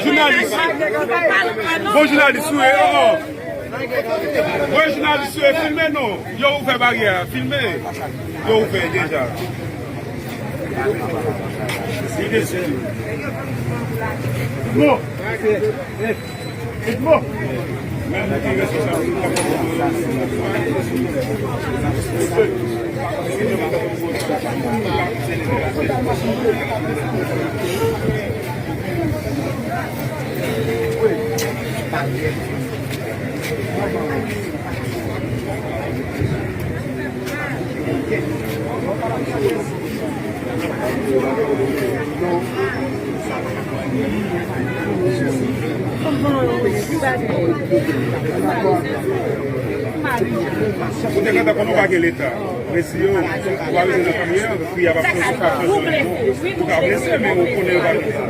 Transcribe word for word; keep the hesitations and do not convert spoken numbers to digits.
Jounalis. Bon jounalis, wi, oh, oh. Bon jounalis, wi, filme non. Yo ouvè baryè a, filme. Yo ouvè deja. Bon. Ou te gentan konnen w pa gen leta. Mesi yo, ou pa bezwen nan priyè, priyè pa fè ou ka fè zòn non. Ou ka blese, men ou konnen yo pa blese.